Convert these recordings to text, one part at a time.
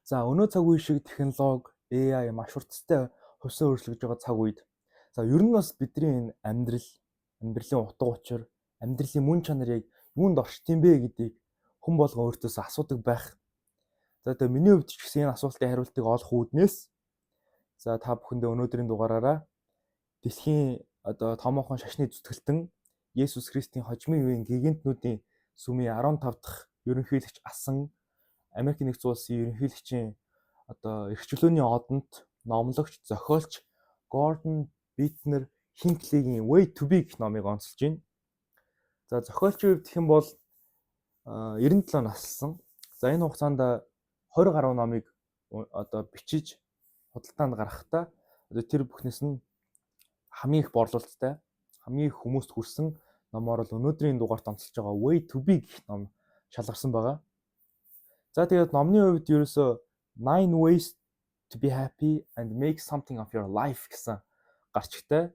За, өнөө цаг үе шиг технологи, AI маш хурдтай хувьсаа өөрчлөгдөж байгаа цаг үед, за, ер нь бас бидний энэ амьдрал, амьдралын утга учир, амьдралын мөн чанар яг юунд орчдог юм бэ гэдгийг хүн болгон өөртөөсөө асуудаг байх. За, тэгээ миний хувьд ч гэсэн энэ асуултын хариултыг олох үүднээс, за, та бүхэндээ өнөөдрийн дугаараараа дэлхийн одоо томоохон шашны зүтгэлтэн Есүс Христийн хожмын үеийн гигантнуудын сүмийн 15 дахь ерөнхийлөгч асан, Америк Нэгдсэн Улсын ерөнхийлөгчийн одоо эрх чөлөөний одонт, номлогч, зохиолч Гордон Битнер Хинклигийн Way to Be гэх номыг онцолж байна. За, зохиолчийн хувьд гэх юм бол 97 наслсан. За, энэ хугацаанд 20 гаруй номыг одоо бичиж худалдаанд гаргахдаа одоо тэр бүхнээс нь хамгийн их борлуулалттай, хамгийн их хүмүүст хүрсэн номоор л өнөөдрийн дугаарт онцолж байгаа Way to Be гэх ном шалгарсан байгаа. За, тэгээд номны хувьд ерөөсөө "Nine ways to be happy and make something of your life" гэсэн гарчигтай.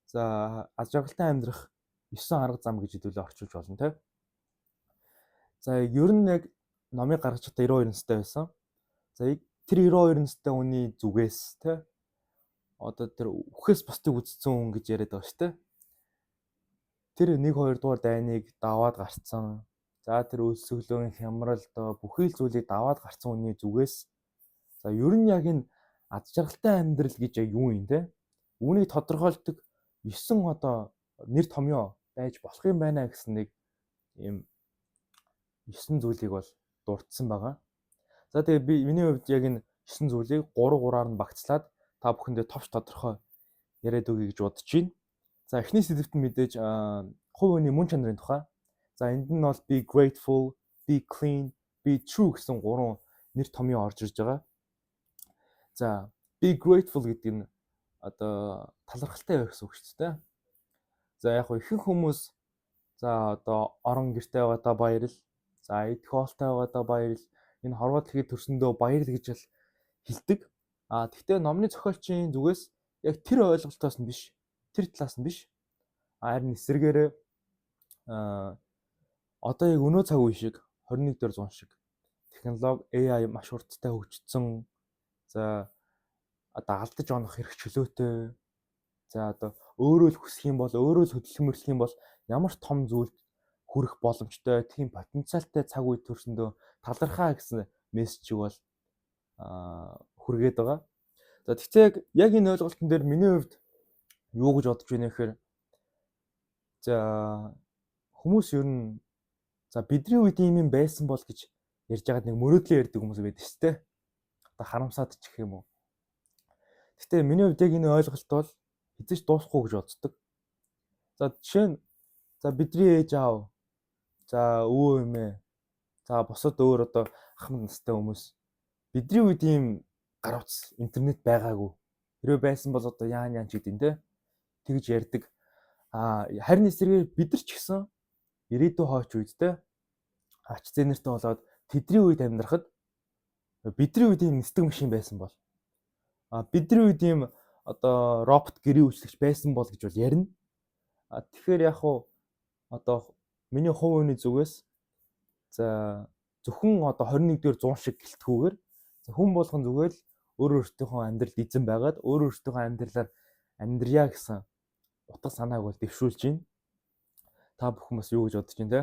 За, аз жаргалтай амьдрах 9 арга зам гэж хэдүүлээ орчуулж болно, те. За, ер нь яг номыг гаргаж чадаа 92 настай байсан. За, тэр 92 настай хүний зүгээс, те, одоо тэр үхээс бусдыг үзсэн хүн гэж яриад байгаа шүү дээ. Тэр 1 2 дугаар дайныг даваад гарцсан. За, тэр өлсгөлөн, хямрал, одоо бүхий л зүйлийг даваад гарцсан хүний зүгээс, за, ер нь яг энэ аз жаргалтай амьдрал гэж яг юу юм, те? Үүнийг тодорхойлдог 9 одоо нэр томьёо байж болох юм байна гэсэн нэг ийм 9 зүйлийг бол дурдсан байгаа. За, тэгээ миний хувьд яг энэ 9 зүйлийг 3 3-аар нь багцлаад та бүхэндээ товч тодорхой яриад өгье гэж бодож байна. За, эхний сэдэвт нь мэдээж хувь хүний мөн чанарын тухай. За, энд нь бол be grateful, be clean, be true гэсэн гурван нэр томьёо орж ирж байгаа. За, be grateful гэдэг нь одоо талархалтай байх гэсэн үг шүү дээ. За, яг хөө ихэнх хүмүүс, за, одоо орон гэртэй байгаадаа баярл. За, идэх хоолтой байгаадаа баярл. Энэ хорвоо дэлхийд төрсөндөө баярл гэж л хэлдэг. А тэгтээ номны зохиолчийн зүгээс яг тэр ойлголтоос нь биш. Тэр талаас нь биш. Харин эсрэгээрээ одоо яг өнөө цаг үе шиг, 21 дугаар зуун шиг технологи, AI маш хурдтай хөгжсөн. За, одоо алдаж онох эрх чөлөөтэй. За, одоо өөрөө л хүсэх юм бол, өөрөө л хөдөлмөрлөх юм бол ямар том зүйлд хүрэх боломжтой, тийм потенциалтай цаг үе төрсөндөө талархаа гэсэн мессежийг бол хүргээд байгаа. За, тэгтээ яг энэ ойлголтын дээр миний хувьд юу гэж бодож байна гэхээр, за, хүмүүс ер нь, за, бидний үед ийм юм байсан бол гэж ярьж байгаад нэг мөрөөдлөө ярьдаг хүмүүс байдаг шүү дээ. Одоо харамсаад ч гэх юм уу. Гэхдээ миний хувьд яг энэ ойлголт бол хэзээ ч дуусахгүй гэж боддог. За, жишээ нь, за, бидний ээж аав, за, өвөө эмээ, за, бусад өөр одоо ахмад настай хүмүүс бидний үед ийм гар утас, интернет байгаагүй. Хэрвээ байсан бол одоо яан яан ч гэдэг те тэгж ярьдаг. А харин эсрэгээр бид нар ч гэсэн ирээдүйн хойч үед, те, ач зээнэртэй болоод тэдний үед амьдрахад бидний үед ийм нисдэг машин байсан бол, бидний үед ийм одоо робот гэрийн үйлчлэгч байсан бол гэж бол ярина. А тэгэхээр яг хуу одоо миний хувь хүний зүгээс, за, зөвхөн одоо 21-р зуун шиг гэлтгүүгээр хүн болгон зүгээр л өөр өөртөөхөө амьдралд эзэн байгаад өөр өөртөөхөө амьдралаар амьдрья гэсэн утга санааг бол дэвшүүлж байна. Та бүхэн бас юу гэж бодож байна, те?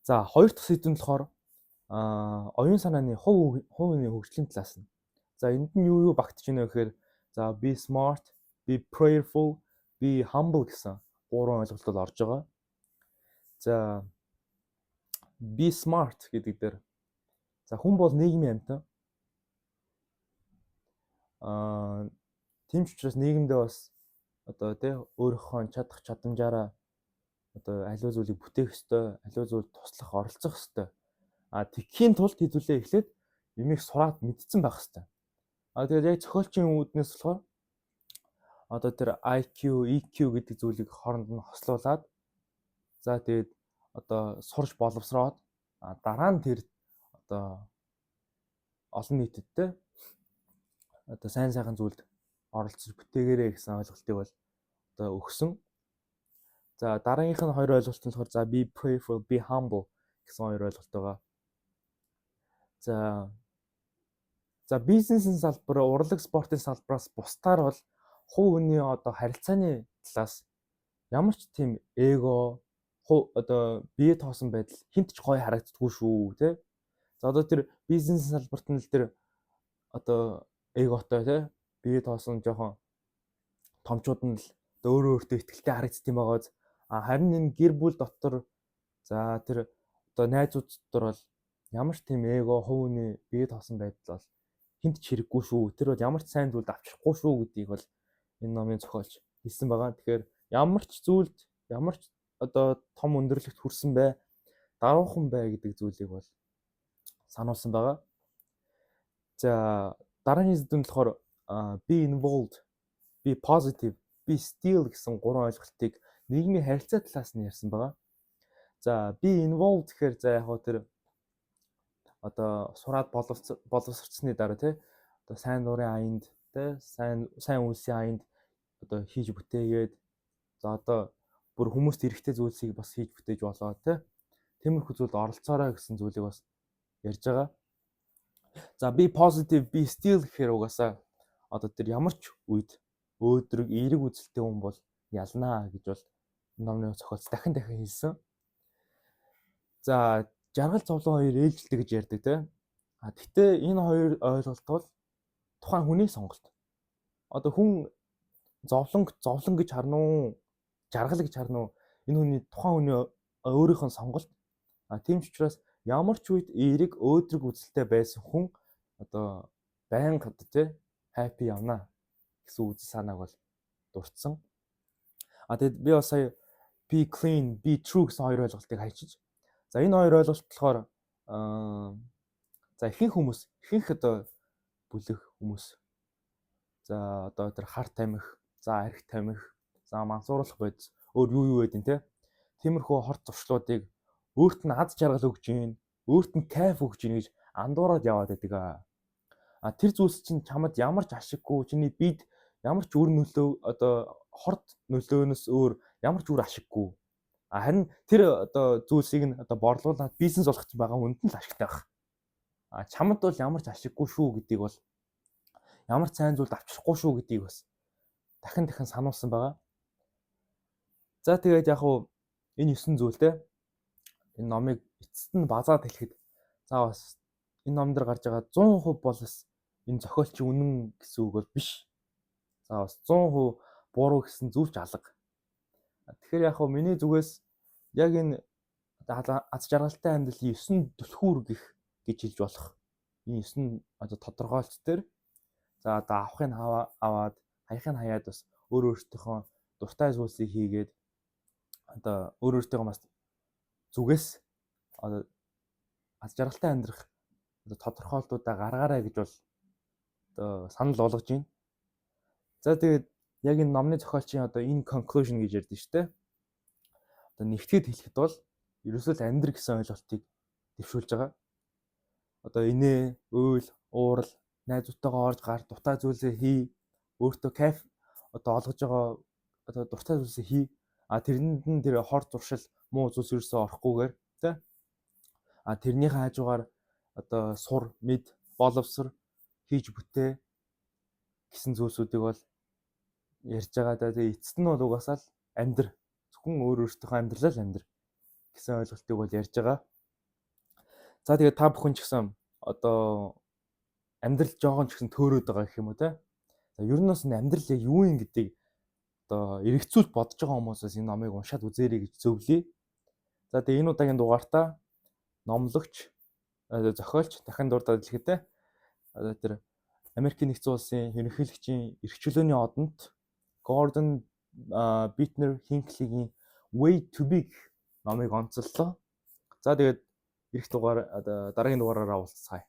За, хоёр дахь сэдэв нь болохоор оюун санааны хувь хүний хөгжлийн талаас нь. За, энд нь юу юу багтж байна вэ гэхээр, за, be smart, be prayerful, be humble гэсэн гурван ойлголт бол орж байгаа. За, be smart гэдэг дээр, за, хүн бол нийгмийн амьтан. Тийм ч учраас нийгэмдээ бас одоо тий өөрийнхөө чадах чадамжаараа одоо аливаа зүйлийг бүтээх ёстой, аливаа зүйлд туслах, оролцох ёстой. А тэгхийн тулд хэдүүлээ эхлээд юмыг сураад мэдсэн байх ёстой. А тэгээд яг зохиолчийн үүднээс болохоор одоо тэр IQ, EQ гэдэг зүйлийг хооронд нь хослуулад, за, тэгээд одоо сурч боловсроод дараа нь тэр одоо олон нийтэд одоо сайн сайхан зүйлд оролцож бүтээгээрэй гэсэн ойлголтыг бол одоо өгсөн. За, дараагийнх нь хоёр ойлголт нь болохоор, за, be prayerful, be humble гэсэн хоёр ойлголт байгаа. За. За, бизнесийн салбар, урлаг, спортын салбараас бусдаар бол хувь хүний одоо харилцааны талаас ямар ч тийм эго, одоо бие тоосон байдал хэнд ч гоё харагддаггүй шүү, тэ. За, одоо тэр бизнес салбарт нь л тэр одоо эготой, тэ, бие тоосон жоохон томчууд нь л одоо өөрөө өөртөө итгэлтэй харагддаг юм байгаа биз. А харин энэ гэр бүл дотор, за, тэр одоо найзууд дотор бол ямар ч тийм эго, хувь хүний бие тоосон байдал бол хэнд ч хэрэггүй шүү. Тэр бол ямар ч сайн зүйлд авчрахгүй шүү гэдгийг бол энэ номын зохиолч хэлсэн байгаа. Тэгэхээр ямар ч зүйлд, ямар ч одоо том өндөрлөгт хүрсэн бай, даруухан бай гэдэг зүйлийг бол сануулсан байгаа. За, дараагийн сэдэв нь болохоор be involved, be positive, be still гэсэн гурван ойлголтыг нийгмийн харилцаа талаас нь ярьсан байгаа. За, be involved гэхээр, за, яг хөө тэр одоо сураад боловсрцсны дараа, тий, одоо сайн дурын аянд, тий, сайн сайн үйлсийн аянд одоо хийж бүтээгээд, за, одоо бүр хүмүүст эрэхтэй зүйлсийг бас хийж бүтээж болоо, тий, тиймэрхүү зүйлд оролцоорой гэсэн зүйлийг бас ярьж байгаа. За, be positive, be still гэхээр угаасаа одоо тэр ямар ч үед өөдрөг, эерэг үзэлтэй хүн бол ялнаа гэж бол номны зохиолч дахин дахин хэлсэн. За, жаргал, зовлон хоёр ээлжилдэг гэж ярьдаг, тийм. А гэхдээ энэ хоёр ойлголт бол тухайн хүний сонголт. Одоо хүн зовлонг зовлон гэж харна уу, жаргал гэж харна уу? Энэ хүний, тухайн хүний өөрийнх нь сонголт. А тийм ч учраас ямар ч үед эерэг, өөдрөг үзэлтэй байсан хүн одоо байнга одоо, тий, happy явна гэсэн үзэл санааг бол дурдсан. А тэгэд би бас сая be clean, be true гэсэн хоёр ойлголтыг хайчиж. За, энэ хоёр ойлголт болохоор за, ихэнх хүмүүс, ихэнх одоо бүлэг хүмүүс, за, одоо тэр хар тамхи, за, архи тамхи, за, мансууруулах бодис, өөр юу юу байдийн, те. Тиймэрхүү хорт зуршлуудыг өөрт нь аз жаргал өгч гин, өөрт нь кайф өгч гин гэж андуураад яваад байдаг. А тэр зүйлс чинь чамд ямар ч ашиггүй, чиний бид ямар ч үр нөлөө, одоо хорт нөлөөнөөс өөр ямар ч үр ашиггүй. А харин тэр одоо зүйлсийг нь одоо борлуулад бизнес болгох гэж байгаа хүнд нь л ашигтай байх. А чамд бол ямар ч ашиггүй шүү гэдгийг бол, ямар ч сайн зүйлд авчрахгүй шүү гэдгийг бас дахин дахин сануулсан байгаа. За, тэгээд яг уу энэ 9 зүйлтэй энэ номыг эцэст нь базаад хэлэхэд, за, бас энэ ном дээр гарч байгаа 100% бол бас энэ зохиолч үнэн гэсэн үг бол биш. За, бас 100% буруу гэсэн зүйл ч алга. Тэгэхээр яг хөө миний зүгээс яг энэ аз жаргалтай амьдралын 9 түлхүүр гэх гэж хэлж болох. Энэ 9 одоо тодорхойлолт дээр, за, одоо авахыг аваад, хаяхыг хаяад, бас өөр өөртөөхөө дуртай зүйлсийг хийгээд, одоо өөр өөртөөхөө бас зүгээс одоо аз жаргалтай амьдрах одоо тодорхойлолтуудаа гаргаарай гэж бол одоо санал болгож байна. За, тэгээд яг энэ номны зохиолчийн одоо in conclusion гэж ярьдэн шүү дээ. Одоо нэгтгэхэд хэлэхэд бол ерөөсөө л амьдр гэсэн ойлголтыг дэвшүүлж байгаа. Одоо инээ, уйл, уурал, найзуудтайгаа орж гар, дуртай зүйлсээ хий, өөртөө кайф одоо олгож байгаа одоо дуртай зүйлсээ хий. А тэрэнд нь тэр хор зуршил, муу зүйлс ерөөсөө орохгүйгээр, тий. А тэрнийхээ хажуугаар одоо сур, мэд, боловсор, хийж бүтээ гэсэн зүйлсүүдийг бол ярьж байгаа да. Тэгээ эцэст нь бол угаасаа л амьдр. Зөвхөн өөр өөртөөхөө амьдралаа л амьдр гэсэн ойлголтыг бол ярьж байгаа. За, тэгээд та бүхэн ч гэсэн одоо амьдрал жоохон ч гэсэн төөрөөд байгаа гэх юм уу, те. За, ер нь бас энэ амьдрал яг юу юм гэдгийг одоо эргэцүүл бодож байгаа хүмүүсээс энэ номыг уншаад үзээрэй гэж зөвлөе. За, тэгээ энэ удаагийн дугаартаа номлогч, зохиолч, дахин дурдаад хэлэхэд, одоо тэр Америкийн нэгдсэн улсын ерөнхийлөгчийн эрх чөлөөний одонт Gordon Битнер Хинклигийн Way Too Big номыг онцоллоо. За, тэгээд ирэх дугаар, одоо дараагийн дугаараараа уулзцгаая.